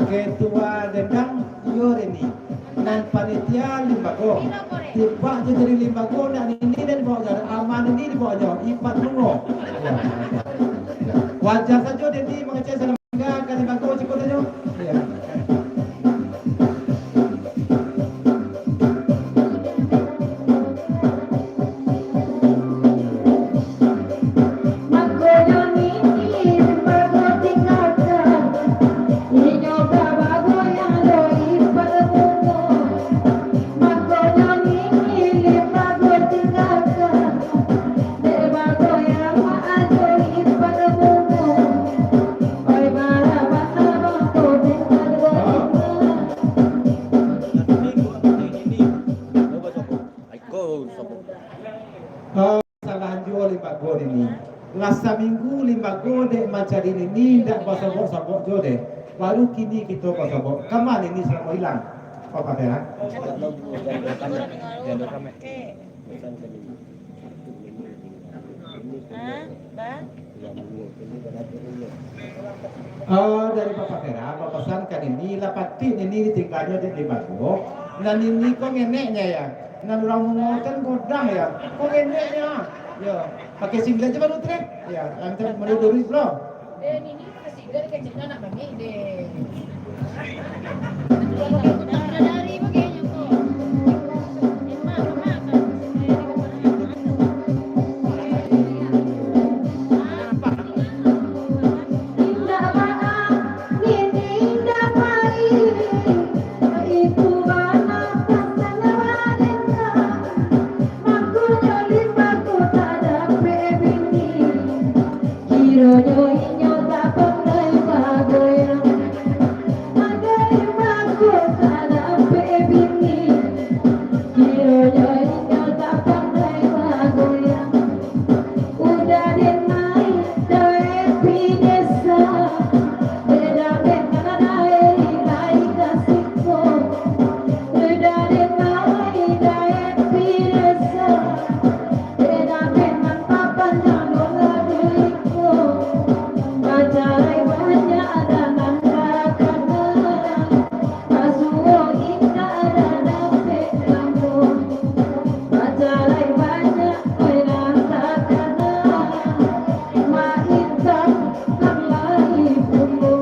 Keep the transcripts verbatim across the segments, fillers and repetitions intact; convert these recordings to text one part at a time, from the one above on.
Ketua dendang, iyo Reni. Nan panitia limbago. Tipak tu jadi limbago, nak nini dan dibawa jalan. Aman nini dibawa jauh. Ipat bungo. Wajar sajo Dendi mangecek salam ka limbago ciko tu. Iyo. Salahan juo limbago nini. Lah saminggu limbago dek mancari nini, indak basobok-sobok juo deh. Baru kini kito basobok. Kama nini salamo ilang? Papa Fera? Ah, dari Papa Fera, bapasan ka nini, lah patuik nini ditingganyo dek limbago. Nan nini ko ngeneknyo, ya. Nan urang Mungo kan godang, ya. Ko ngeneknyo. Yo, pakai singlet je baru trek. Ya, lancar model duruik pulo. Eh, nini pakai singlet, keceknyo nak bangik deh. Kalau pakai kutang bidadari, pakai nyo ko. Emak, emak, kan. Indak baa, nini indak pai. Itu bana pasan Raden, mangkonyo limbago tak dapek bini. Kironyo inyo tak pandai bagoyang. Agai mangko tak dapek bini. Kironyo inyo tak pandai bagoyang. Udah den naik dae pi desa, beda den naik dae ka siko. Udah den naik dae pi desa, beda den nan papanjang dola duiko. Bacarai banyak ado nan takana. Pasuo indak ado dapek lamo, bacarai banyak oi nan takana, maintang nan lai pungo.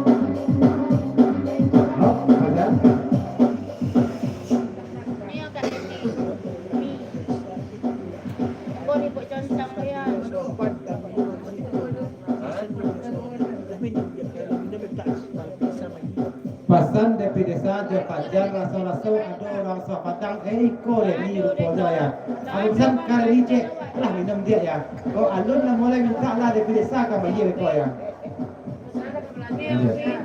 Pasan dari desa jo pajan raso-raso ado urang Suak Padang, eh, iko Reni ruponyo ya. Ado pasan ka Reni cek, lah minum diak ya. Kok alun lah mulai mintak lah dari desa ka bayia iko ya. Iya.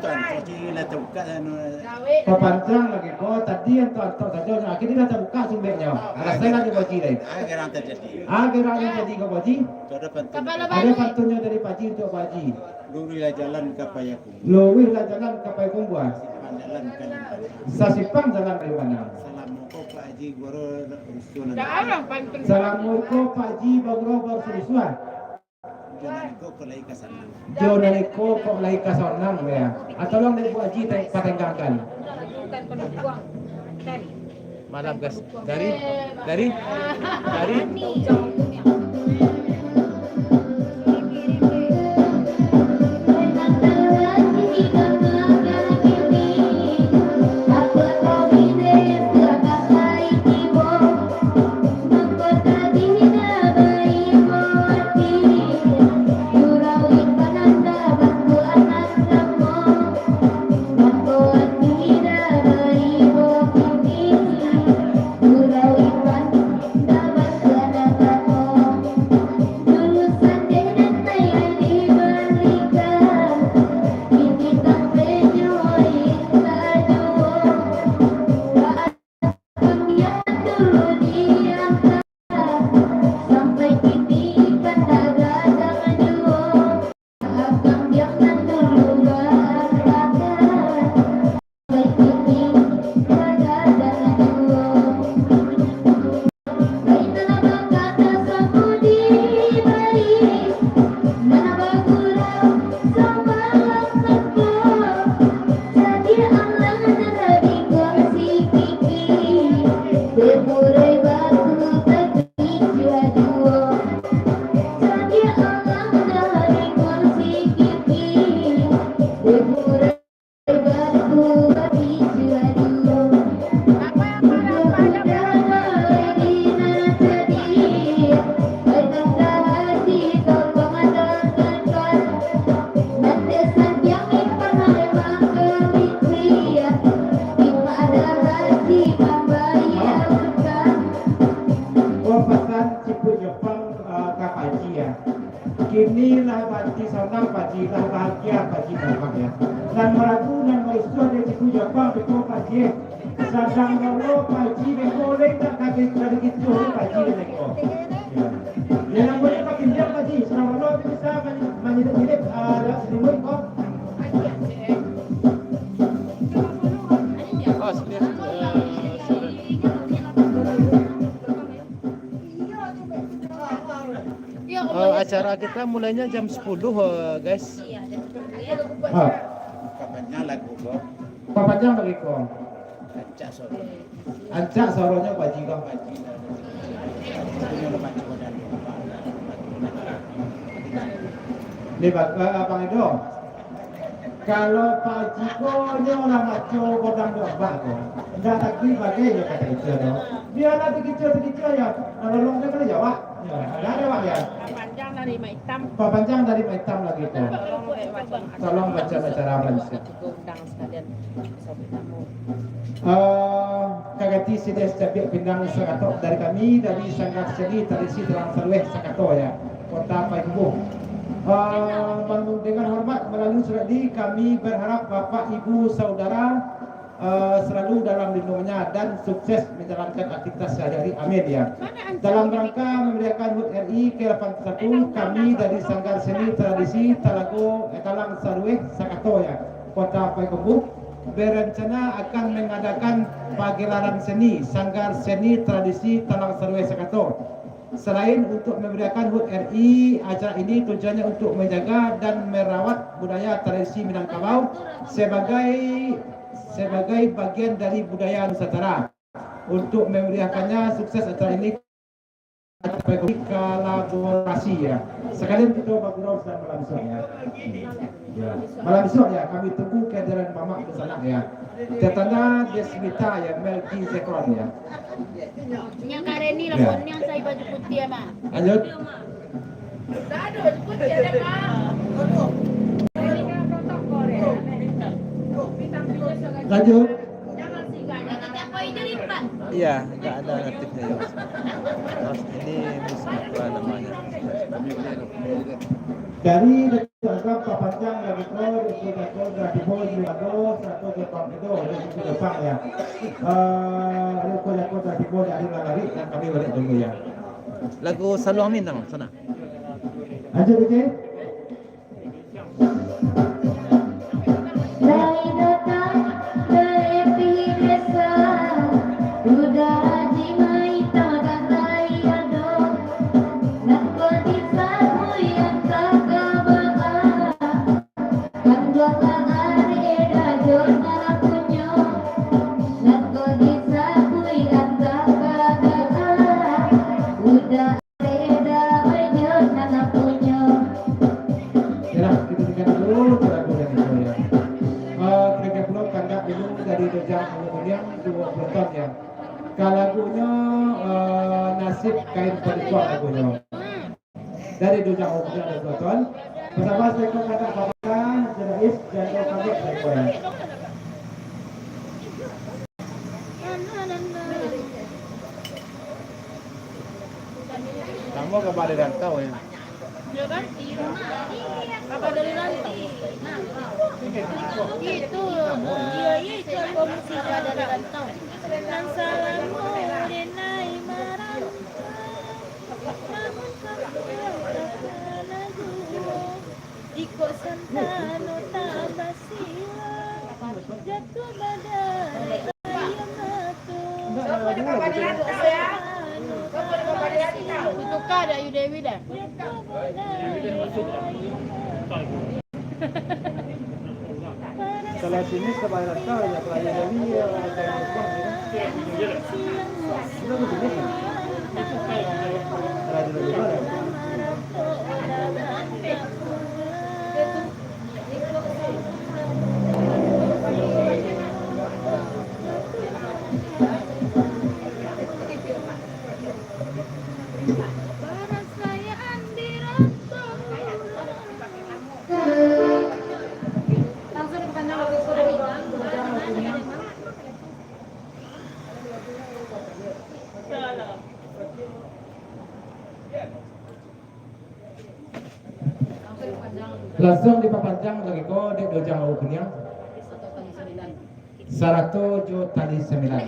Tuan, Pak Haji lah tabuka anu. Papanjang lagi ko, tadi antok-antok sajo, nah, kini lah tabuka sumbeknyo. Alah, salah di Pak Haji lai. Ah, garang terjadi. Ah, garang yang jadi ko, Pak Haji. Tu ada pantun. Ada pantunnyo dari Pak Haji untuk Pak Haji. Luruihlah jalan ka Payakumbuah. Luruihlah jalan ka Payakumbuah. Sasimpang jalan ka Limbanang. Sasimpang jalan ka Limbanang. Salamo ko Pak Haji baru rusuh nan. Salamo ko Pak Haji baru baru rusuh. Jo nan iko kok lai ka sanang. Jo nan iko kok lai ka sanang, ya. Ah, tolong dari Bu Haji te-, patenggangkan. Malam, guys. Dari, dari, dari. Oh, pasan cipuik Jepang, eh, ka Pak Haji, ya. Kini lah Pak Haji sanang, Pak Haji lah bahagia, Pak Haji mamang, ya. Nan maragu, nan mausuah dari cipuik Jepang, betul, Pak Haji. Sadang lolo Pak Haji, beko lai tak ka, ka dikicuah Pak Haji beko. Ya. Ya, nan buliah Pak Haji, sadang lolo tu bisa manyi-, manyidik-nyidik, ah, lewat selimut ko. Oh, selimut, eh, sorry. Eh, acara kita mulainya jam sepuluh, eh, guys. Ah. Papanjang lagu ko. Papanjang lagi ko. Rancak suaro. Rancak suaronyo Pak Haji ko. Ni, Bang, eh, Bang Edo. Kalau Pak Haji ko nyo lah maco godang dek abah ko. Ndak lagi bagai nyo kato kito tu. Bialah takicuah-takicuah yo. Nolong nyo kalau jawab. Yo, ado, ado, Pak, yo. Papanjang dari Mak Itam. Papanjang dari Mak Itam lagi tu. Tolong baca acara Malaysia. Tigo undang sekalian. Eh, ka ganti siriah sacabiak pindang sakato dari kami, dari Sanggar Seni Tradisi Talang Salueh Sakato, ya, Kota Payakumbuh. Eh, dengan hormat melalui surat ini, kami berharap Bapak, Ibu, Saudara, eh, selalu dalam lindungannya dan sukses menjalankan aktivitas sehari-hari. Amin, ya. Dalam rangka memeriahkan HUT R I ke delapan puluh satu, kami dari Sanggar Seni Tradisi Talago, eh, Talang Salueh Sakato, ya, Kota Payakumbuh, berencana akan mengadakan pagelaran seni Sanggar Seni Tradisi Talang Salueh Sakato. Selain untuk memeriahkan HUT R I, acara ini tujuannya untuk menjaga dan merawat budaya tradisi Minangkabau sebagai, sebagai bagian dari budaya Nusantara. Untuk memeriahkannya, sukses acara ini kolaborasi, ya. Sekalian kita bagurau sudah malam esok, ya. Ya. Malam esok, ya, kami tunggu kehadiran Mamak Dunsanak, ya. Tatanda Desmita, ya, Melki Zekron, ya. Yang Kareni lah, ya. Yang saya baju putih, ya, Mak. Lanjut. Lanjut. Iya, nggak ada notifnya, ya. Mas, ini Miss apa namanya? Dari Datuak Agam papanjang lagi ko, dari Datuak Agam lah tibo di Bado, sarato jo Bang Edo, dari Datuak Agam, ya. Eh, dari Datuak Agam lah tibo dari Lalari, dan kami baliak dulu, ya. Lagu Saluang Minang, sana. Lanjut, D J. Lai datang dari desa, udah di mai tangah lai ado, nak badi sabuian kakabaan, kan dua kagare dajon nan punyo, nak badi sabuian kakabaan, udah Yalah, kita dengar dulu lagu dari itu, ya. Eh, kira-kira pulo kandak minum dari Dojang Awo Kuniang duo puluah ton, ya. Ka lagunyo, eh, Nasib Kain Paduko lagunyo. Dari Dojang Awo Kuniang duo puluah ton. Basamo saiko kandak Bapak Jadais, Jando Kambek saiko, ya. Samo ka Bali Rantau, ya. Yo kan? Apa dari Rantau? Itu, iyo, iyo, itu komisi dari Rantau. Nan salamo denai marantau, namun kampung tak pernah juo. Iko santano tambah silau, jatuah badai aia mato. Kutuka dek Ayu Dewi dah. Jatuah badai aia mato. Kalau sini sebayar rantau, ya, kalau Ayu Dewi, ya, kalau Ayu Dewi, ya. Kita tuh sini, kan? Kalau Ayu Dewi, ya. Langsuang dipapanjang lagi ko dek Dojang Awo Kuniang, sarato jo Tali Sambilan.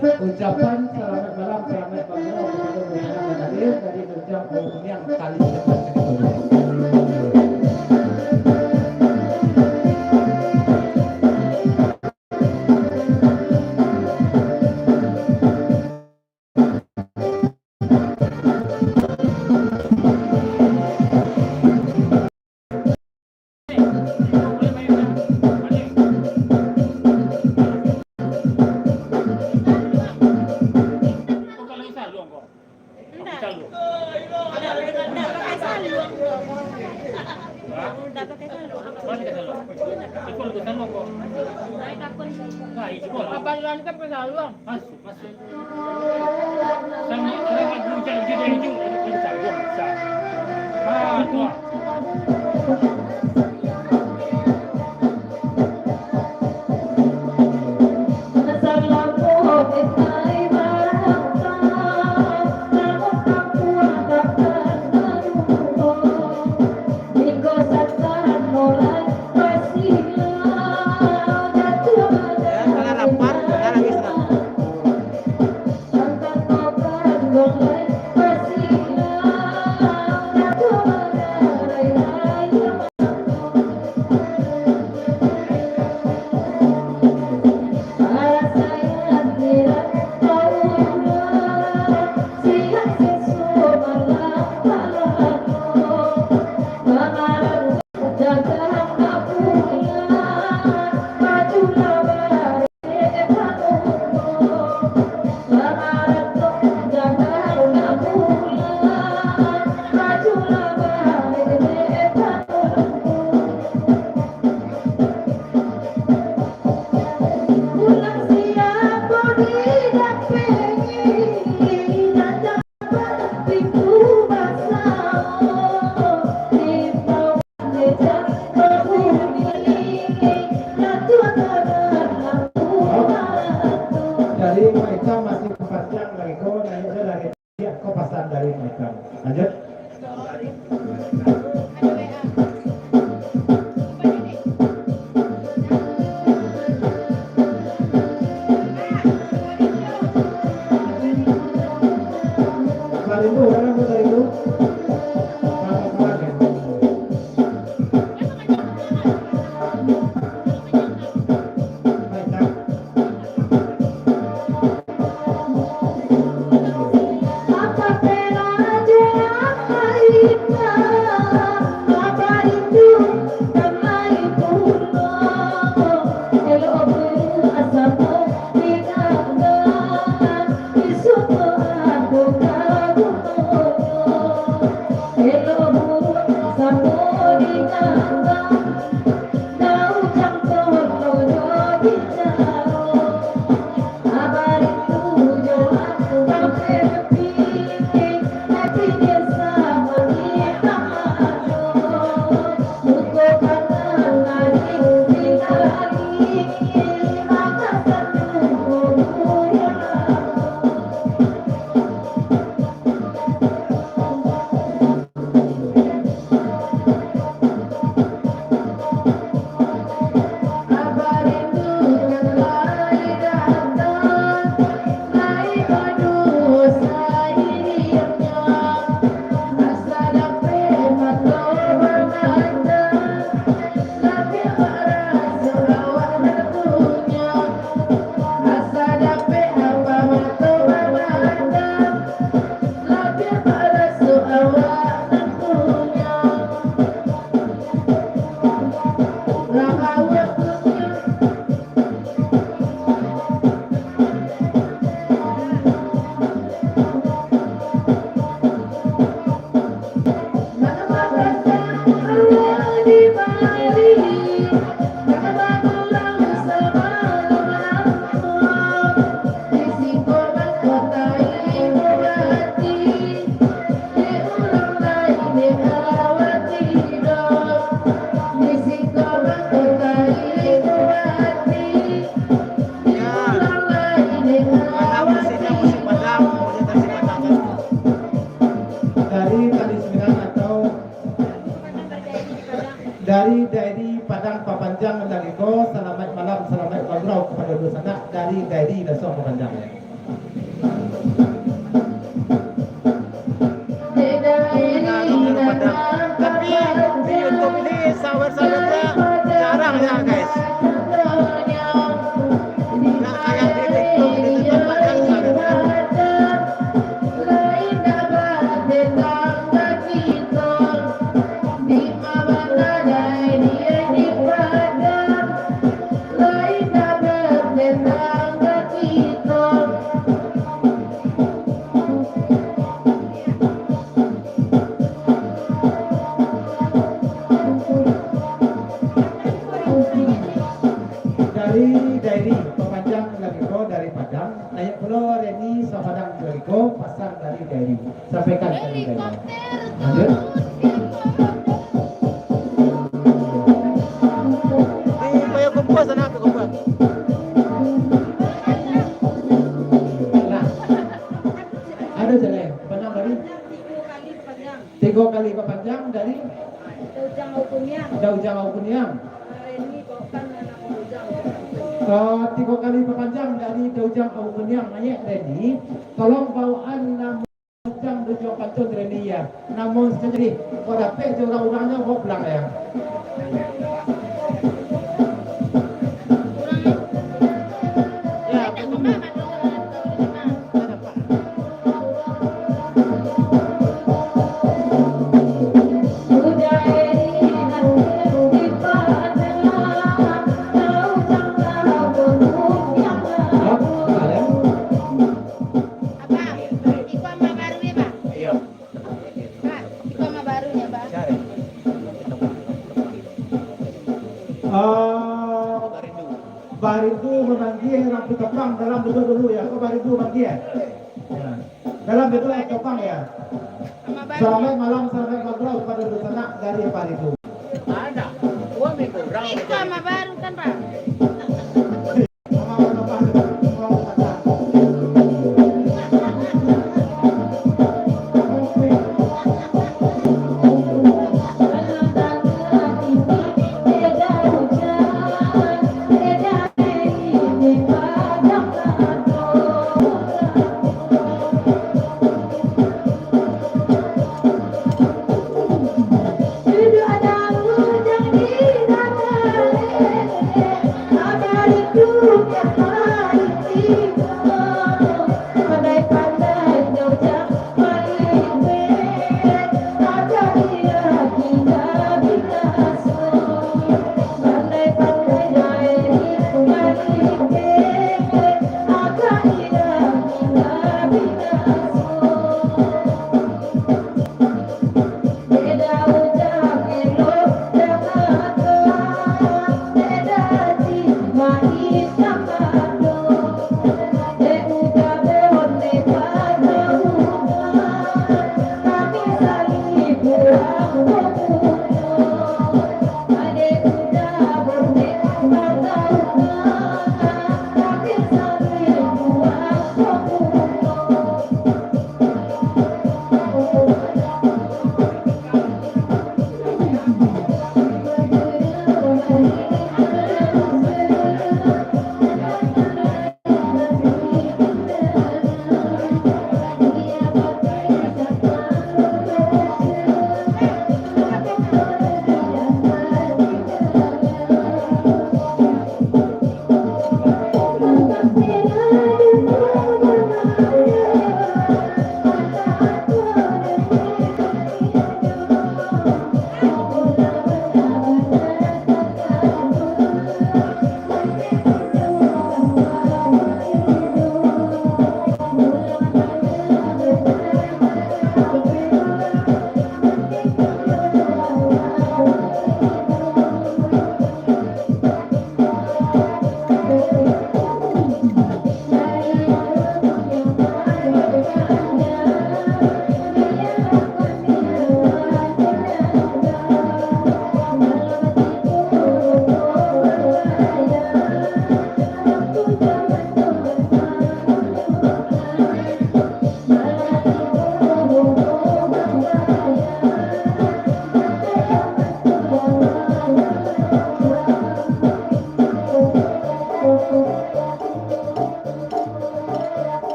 Ucapan salamaik malam, salamaik bangunyo kapado Dojang Awo Kuniang, Tali Sambilan. Ndak. Ndak pakai saluang tu. Ndak pakai saluang. Abang Iwan kan pakai saluang. Masuk, masuk. Sama, sama, bukan, bukan, bukan, bukan, bukan, bukan. Ah, tu ah. Ya, kalau lapar, kita lagi senang. Dari Maika masih panjang lagi, ko nanya dari ko pasan dari Maika. Lanjut. Dari Tali Sembilan atau dari Dairi Padang Papanjang lagi ko, salamaik malam, salamaik bagurau kapado dunsanak dari Dairi Dasuang Papanjang. Tapi di YouTube ini sawer-sawer jarang ya, guys. Nggak kayak di TikTok, di TikTok banyak sawer. Dari Dairi Papanjang lagi ko dari Padang, naiak pulo Reni Sapadang lagi ko, pasang dari Dairi. Sampaikan dari Dairi. Lanjut. Di Payo Kompas, sana, Payo Kompas. Nah. Ada jalan. Panjang dari? Tigo kali papanjang dari? Daujang Aukuniang. Daujang Aukuniang. Reni, bawakan nama Daujang. Ah, tigo kali papanjang dari Daujang Aukuniang. Naiak Reni, tolong bawaan nama Daujang Daujang Pantun Reni ya. Namun sekali, kok dapek je urang-urangnyo, bawa pulang ya. Apa? Iko ama baru ya, Pak? Iyo. Pak, iko ama baru ya, Pak? Ah, barindu mamanggia urang Pitapang dalam duduak dulu ya. Ko barindu mamanggia. Ya. Dalam duduak Pitapang ya. Ama baru. Salamaik malam, salamaik bagurau kapado dunsanak dari barindu. Ada. Dua minggu urang. Iko ama baru kan, Pak?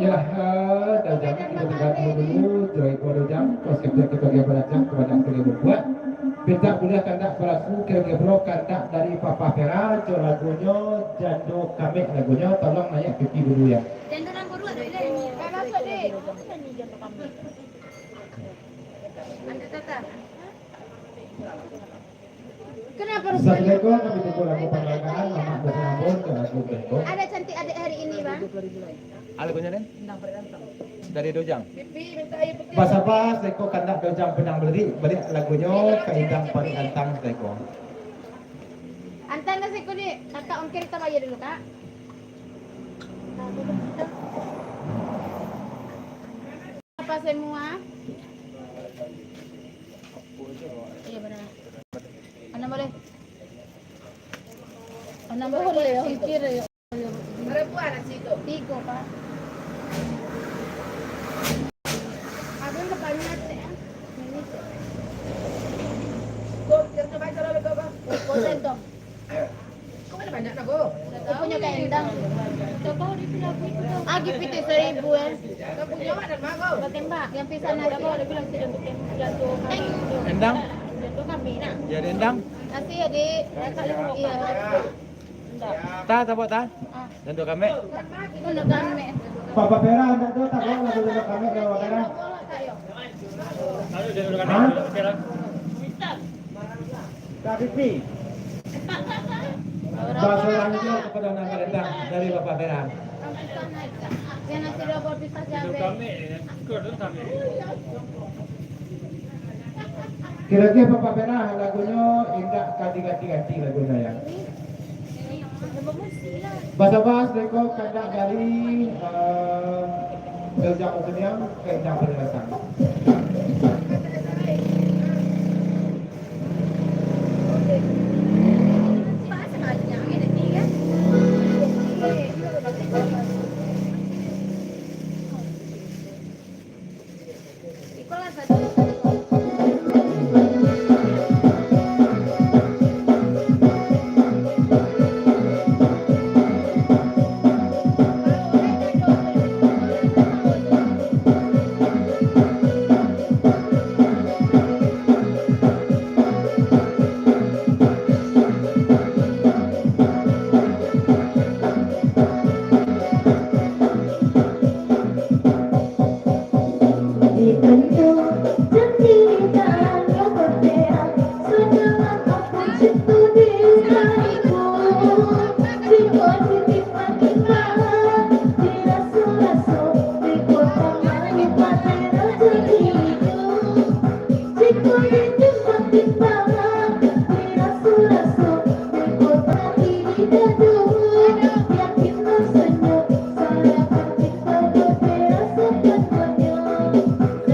Iyolah, eh, dah jam, kita tinggal dulu, dulu, dua ribu dua jam, terus kita, kita bagi pada jam, kebanyakan kali berbuat. Minta boleh kandak balagu, kira-kira bro, kandak dari Papa Vera, jo lagunyo, Jando Kamek lagunyo, tolong naik P P dulu ya. Jando Lamburuak tu, Dek. Nak masuk, Dek. Ada Tata. Kenapa rupanya? Assalamualaikum, kami tunggu lagu panggangan, Mamak Bosan Ambon, ke lagu Bengkok. Ada cantik adik hari ini, Bang. Lagunyo, Den? Dari Dojang. Basaba saiko kandak Dojang Padang Balirik, baliak lagunyo ka Indang Parik Lantang saiko. Antaan lah saiko, Dik. Kakak ongkir kita bayar dulu, Kak. Apa semua? Iya, benar. Anam boleh? Anam boleh, ongkir, ya. Berapa nasi tu? Tiga, Pak. Abang dah banyak, Cek, ah. Ini, Cek. Kau, yang tu baca lah, kau, kau. Kau sentong. Kau mana banyak nak, kau? Kau punya kain dang. Coba di pelaku itu, kau. Ah, di piti seribu, eh. Kau punya mana, Mak, kau? Batembak. Yang pisang ada. Kau ada bilang tidak batembak. Jatuh kami. Endang? Jatuh kami, nak. Jadi endang? Kasih ya, Dik. Iya. Ta, tabok, ta? Ah. Jatuh kami. Mana kami? Papa Pera, anda tu tabok lah, jatuh kami, Papa Pera. Hah? Kak Pipi. Baso lanjuik kapado nan ka datang dari Papa Pera. Yang nasi dua buah pisang cabe. Kiro-kiro Papa Pera lagunyo indak ka diganti-ganti lagunyo, ya. Basaba saiko kandak dari, eh, Dojang Kuniang ka Indang Parik Lantang.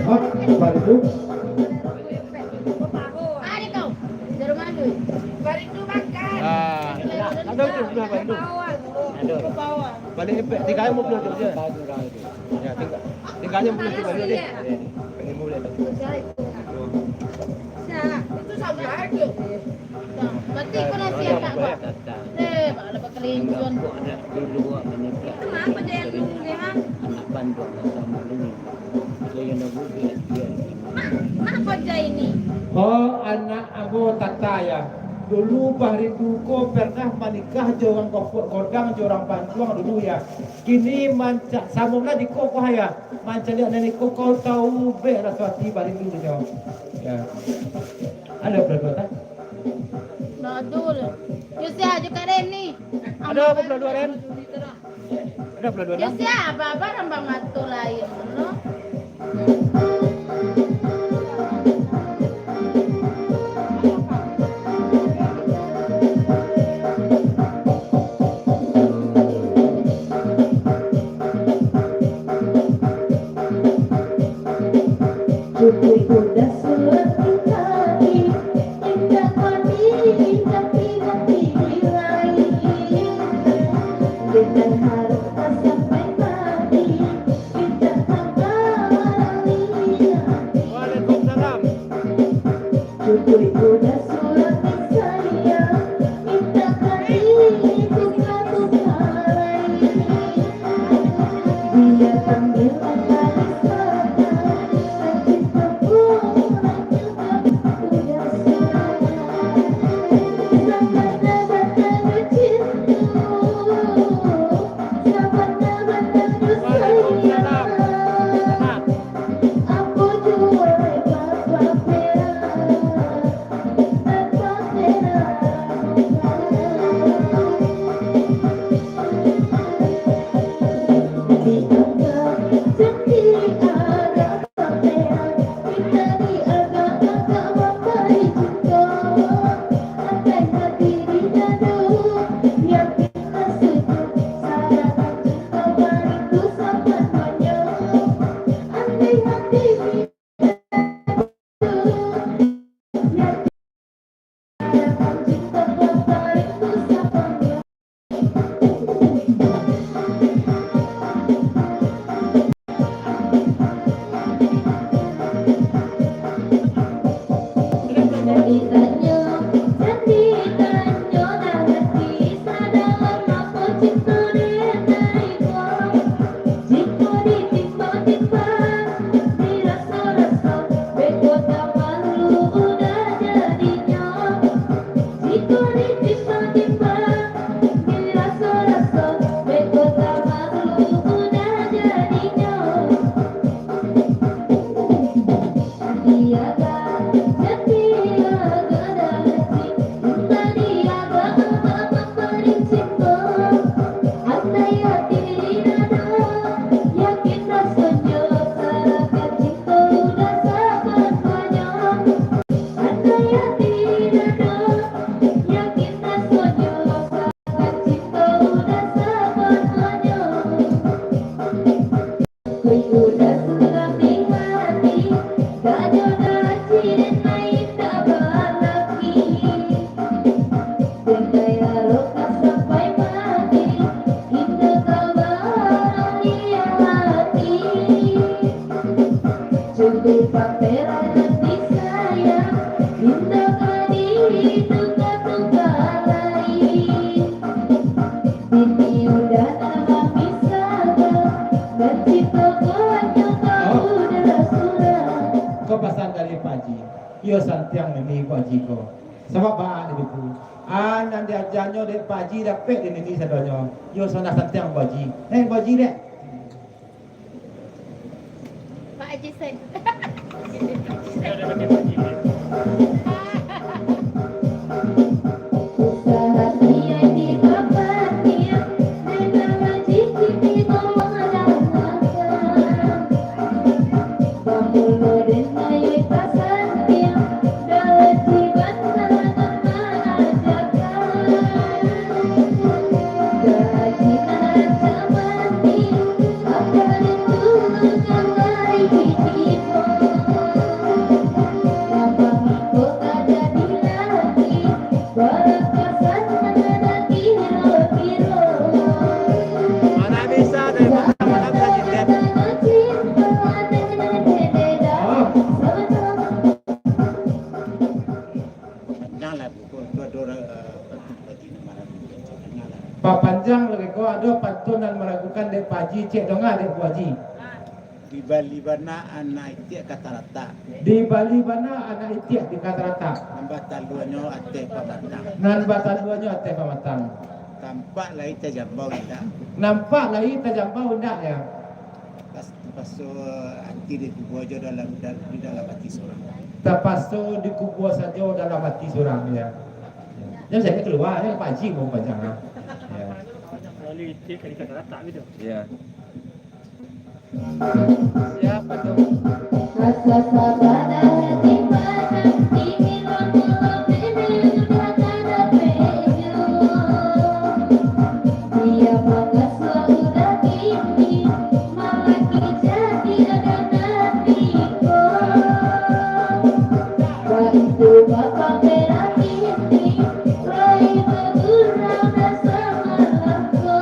Hah? Baru tu? Ah, ado tu, sudah baru tu. Ado. Balik efek, tiga limo puluh tu je. Ya, tiga, tiga limo puluh tu baru deh. Limo puluh tu. Sa, itu sama aja. Berarti kau nasi apa, Pak? Eh, malah bakalincon. Itu mah apa dia yang dulu memang? Anak bandung sama dulu. Saya nak buat dia. Mak, mak kau jai ni. Oh, anak ambo Tata, ya. Dulu Bah Rindu ko pernah manikah jo urang Kopok Godang, jo urang Panjuang dulu, ya. Kini mancak, samo lah di ko, ko, ya. Mancaliak nan iko, kau tahu bek raso ati Bah Rindu tu, nyo. Ya. Ado pula duo, ta? Badul. Yo, sia ajo ka Reni. Ado apo pula duo, Ren? Ado pula duo, Ren? Yo, sia, apa-apa rambang mato lain, no? Cukuik udah surat tadi, indak mandi, indak pinanti lai. Dengan harap tak sampai mati, indak tambah lai. Waalaikumsalam. Cukuik udah surat saya, minta kami tukar-tukar lai. Biar panggil kami saja, tak cinta pun udah surat. Sabar, sabar, sabar, cinta. Sabar, sabar, sabar, sayang. Waalaikumsalam. Tenang. Apo jua bapak pera, Ditanyo, jan ditanyo, dah hati sadang apo cinto denai ko. Jiko ditimbang-timbang, diraso-raso, beko tamalu udah jadinyo. Jiko ditimbang-timbang, diraso-raso, beko tamalu udah jadinyo. Diaga, jati aga dalam hati, indak diaga abah mambari cinto. Andai hati di dado, yakin rasonyo, sarakan cinto udah sabananyo. Andai hati di dado, yakin rasonyo, sarakan cinto udah sabananyo. Koi udah suram di hati, dak jodoh aciden main dak balaki. Denai aro ka sampai mati, indak ka barani hati. Cukuik pameran nan disayang, indak ka dituka-tuka lai. Bini udah nak mamisahkan, nan cinto ko hanyo ka Oh. udah surang. Ko pasan dari Pak Haji. Iyo santiang nini Pak Haji ko. Sabab baa di buku. Ah, nan diajanyo dek Pak Haji dapek di nini sadonyo. Iyo santiang Pak Haji. Eh, Pak Haji dek. Pak Haji Sen. Usaha kiai di Papaniang, dek Haji kini tolong adangakan. Pamulo den ayo pasantiang, Daji bana nan maajakan. Daji nan rancak mandi, apa ditulungan lai bibiko. Nan mangiko ka jadi laki, barapasan nan ado kiro-kiro. Mana bisa dari mana-mana bisa jadi. Cinta nan dede dah. Oh. Sama-sama. Papanjang lah buku tu, ado, eh, pantun Pak Haji nan maragukan, cek danga lah. Papanjang lagi ko, ado pantun nan maragukan dek Pak Haji, cek danga dek Pak Haji. Dibali bana anak itiak ka taratak. Dibali bana anak itiak di ka taratak. Nan bataluanyo ateh pamatang. Nan bataluanyo ateh pamatang. Tampak lai tajambau indak. Nampak lai tajambau indak, ya. Pas, tapaso ati dikubua jo dalam, dal-, di dalam ati surang. Tapaso dikubua sajo dalam ati surang, ya. Yang saya keluar, ya, Pak Haji mau panjang, ya. Ya. Lalu itu kali kata rata gitu. Ya. Siapa tuh? Asa sabana hati mananti, bilo malam ini udah kada pejo. Dia mangasuh udah kini, malaki jadi ada nanti ko. Baitu bapak merah kini, lai bagurau dah samalam ko.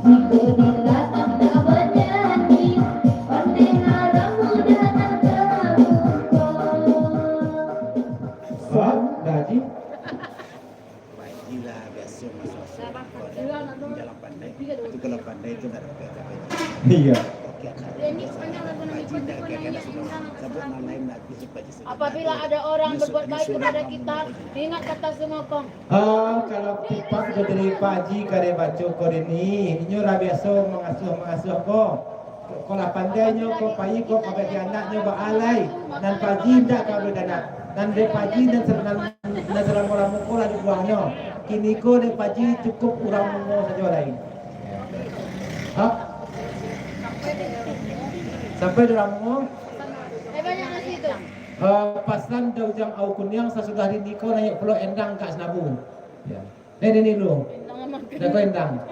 Jiko dilarang dak banyanyi, pandai haram mudah nak tabuko. Sah, dah, Ji? Pak Haji lah biaso masuak-masuak. Dalam pandai. Itu kalau pandai itu ndak dapat apa-apa. Iya. Oke, Pak Haji ndak kira-kira sudah. Sabab nan lain nak habis, Pak Haji. Apabila ada orang berbuat baik kepada kita, ingat kata sumokong. Ah, kalau tipak tu dari Pak Haji ka dibaco ko dini, inyo lah biaso mangasuah-mangasuah ko. Ko lah pandai nyo, ko pai ko ka bagi anaknyo baalai. Nan Pak Haji indak ka beranak. Nan dek Pak Haji nan se-, nan, nan salamo-lamo ko lah dibuangnyo. Kini ko dek Pak Haji cukup urang Mungo sajo lai. Ha? Sampai di urang Mungo? Eh, pasan Daujang Au Kuniang sasudah di niko naiak pulo endang ka Sinabu. Ya. Eh, nini dulu. Jago endang.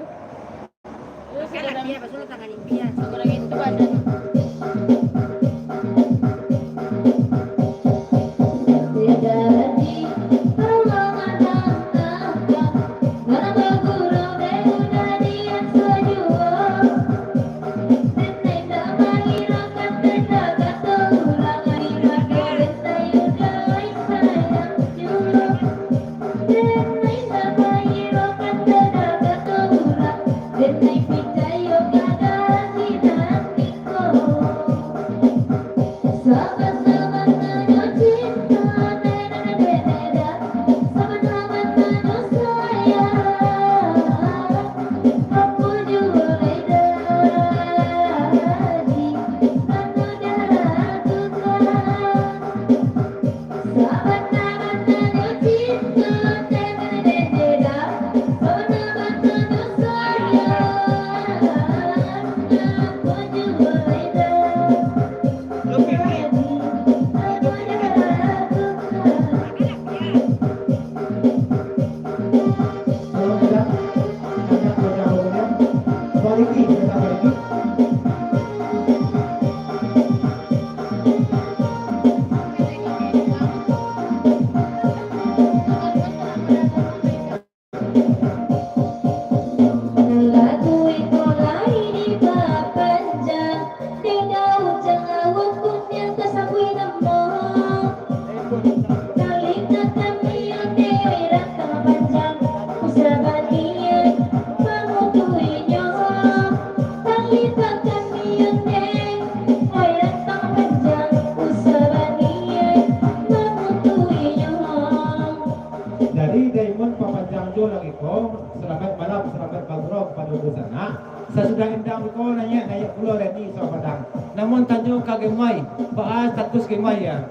Baguroh kapado dunsanak, sasudah endang ko naiak, naiak pulo Reni Sawa Padang. Namun tanyo ka Gemoy, baa status Gemoy, ya?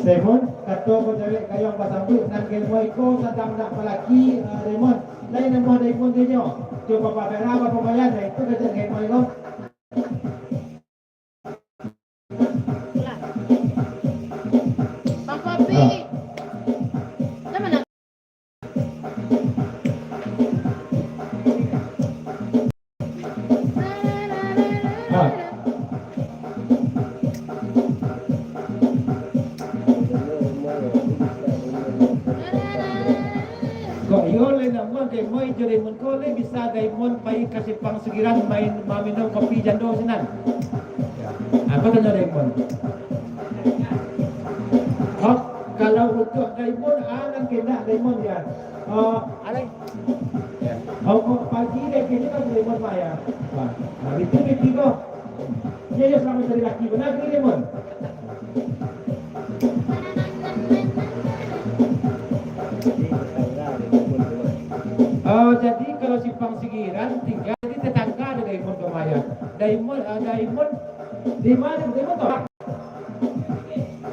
Raymond, kato ko cewek gayuang basambuik, nan Gemoy ko sadang nak balaki, eh, Raymond. Lai namuah Raymond tu nyo? Jo Papa Vera, Papa Bayan, itu kecek Gemoy ko. Bang Kopi. Ah. Dah mana? Ah. Kok iyo lai namuah Daimon jo Daimon ko lai bisa Daimon pai ka Simpang Sugiran main, maminum kopi jando sinan? Apo tanyo Daimon? Oh, kalau untuak Daimon, ah, nan kandak Daimon ya. Oh, alai. Ya. Oh, kok pagi dek kini kan Daimon mah ya. Wah, nah, itu mimpi ko. Iyo, iyo, salamo cari laki bana kini Daimon. Oh, jadi kalau Simpang Sugiran tingga di tetangga ado Daimon ka mah ya. Daimon, ah, Daimon di ma Daimon tu?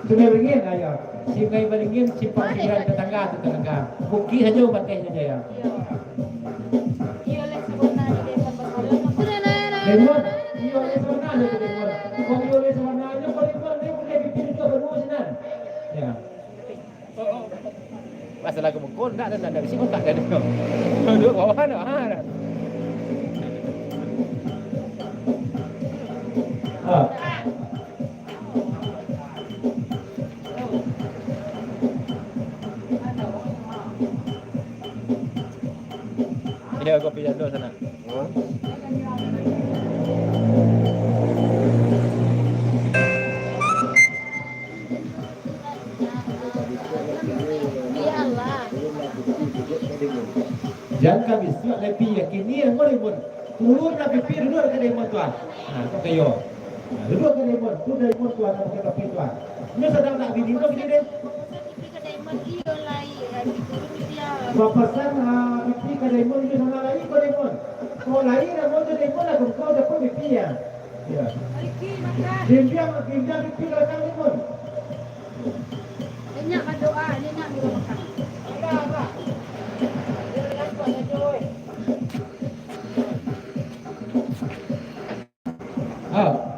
Sungai Beringin, ayo. Sungai Beringin, Simpang Sugiran tetangga tu tetangga. Bukik sajo bateh sajo ya. Iyo lai sabana di Daimon basalam. Daimon, iyo lai sabana jo tu Daimon. Kok iyo lai sabana jo, kok Daimon, Daimon lai pipia duduak baduo sinan. Ya. Masalah ka muko, ndak ado, ndak ado, bisi kontak ado. Duduak bawah tu, ha. Ah. Iyo, kopi jando sanak. Jan ka bisuak lai pi, kini amuah Daimon. Turun lah pipia duduak ka Daimon tu ah. Nah, tu kayo. Nah, duduak ka Daimon. Tu Daimon tu ah, nan pakai tapi tu ah. Inyo sadang nak bini tu kini deh. Bapasan, ah, pipia ka Daimon, inyo sana lai ko Daimon. Kok lai namuah tu Daimon lah, kok kau dapat pipia ya. Ya. Bimbiang, bimbiang pipia ka Daimon. Inyak badoa, inyak murah makan. Ah.